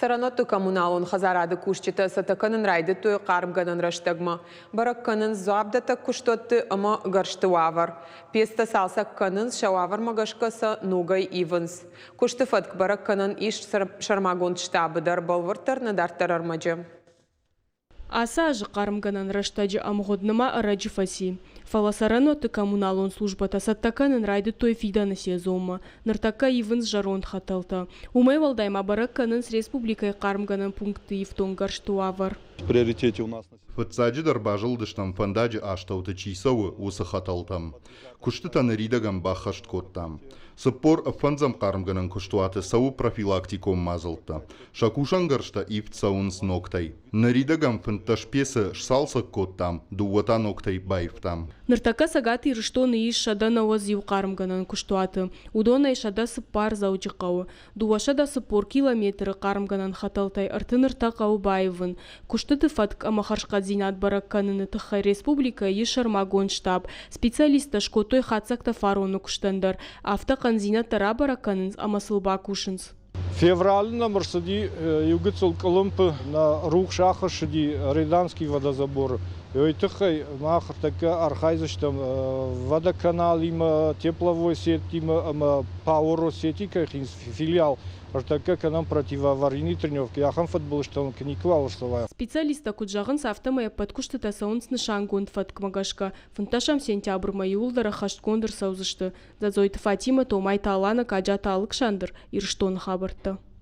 Цӕрӕнуӕтты-коммуналон хӕдзарады кусджытӕ цӕттӕ кӕнын райдыдтой хъармгӕнӕн рӕстӕгмӕ. Бӕрӕг кӕнынц дзуапдӕттӕг куыстуӕтты ӕмӕ гӕрзты уавӕр. Пецтӕ цалцӕг кӕнынц, сӕ уавӕрмӕ гӕсгӕ сӕ ногӕй ивынц. Куысты фӕтк бӕрӕг кӕнӕн ис сӕрмагонд штабы дӕр. Бӕлвырддӕр нӕ дарддӕр ӕрмӕджы. Ацы азы хъармгӕнӕн рӕстӕджы ӕмгъуыд ныма ӕрӕджы фӕци. Фӕлӕ цӕрӕнуӕтты-коммуналон службӕтӕ цӕттӕ кӕнын райдыдтой фидӕны сезонмӕ. Ныртӕккӕ ивынц зӕронд хӕтӕлтӕ. Уымӕй уӕлдай ма бӕрӕг кӕнынц республикӕйы хъармгӕнӕн пунктты ифтонггӕрзты уавӕр. Фыццаджыдӕр базылдыстӕм фӕндаджы астӕуты чи цӕуы, уыцы хӕтӕлтӕм. Куыстытӕ ныридӕгӕн баххӕст кодтам. 40 фӕндзӕм хъармгӕнӕн куыстуаты цӕуы профилактикон мадзӕлттӕ. Сӕ кусӕнгӕрзтӕ ивд цӕуынц ногтӕй. Ныридӕгӕн 15 пецы сцалцӕг кодтам, дыууӕ та ногтӕй баивтам. Ныртӕккӕ Цӕгат Ирыстоны ис 191 хъармгӕнӕн куыстуаты. Уыдонӕй 104 Дзӕуджыхъӕуы. 240 километры хъармгӕнӕн хӕтӕлтӕй 33 хъӕуы баивын. Куыстыты фӕтк ӕмӕ хӕрзхъӕддзинад бӕрӕг кӕныны тыххӕй республикӕйы ис сӕрмагонд штаб. Специалисттӕ скодтой хатдзӕгтӕ фароны куыстӕн дӕр. Афтӕ хъӕндзинӕдтӕ рабӕрӕг кӕнынц ӕмӕ сыл бакусынц. Февралы нӕм ӕрцыди иу гыццыл къуылымпы, нӕ рухс ахуыссыди Реданский водозаборы. Уый тыххӕй мах ӕртӕккӕ архайдзыстӕм водоканалимӕ, тепловой сеттимӕ ӕмӕ ПАО Россети кӕй филиал ӕртӕккӕ кӕнӕм противоаварийный тренировки, ахӕм фыдбылызтӕ куы никуыуал ӕрцӕуа. Специалисттӕ куыд зӕгъынц, афтӕмӕй ӕппӕт куыстытӕ цӕуынц нысангонд фӕткмӕ гӕсгӕ. Фынддӕсӕм сентябрмӕ иууылдӕр ӕххӕстгонд ӕрцӕудзысты. Дзӕдзойты Фатимӕ, Томайты Алана, Каджаты Алыксандр, Ирыстоны хабӕрттӕ.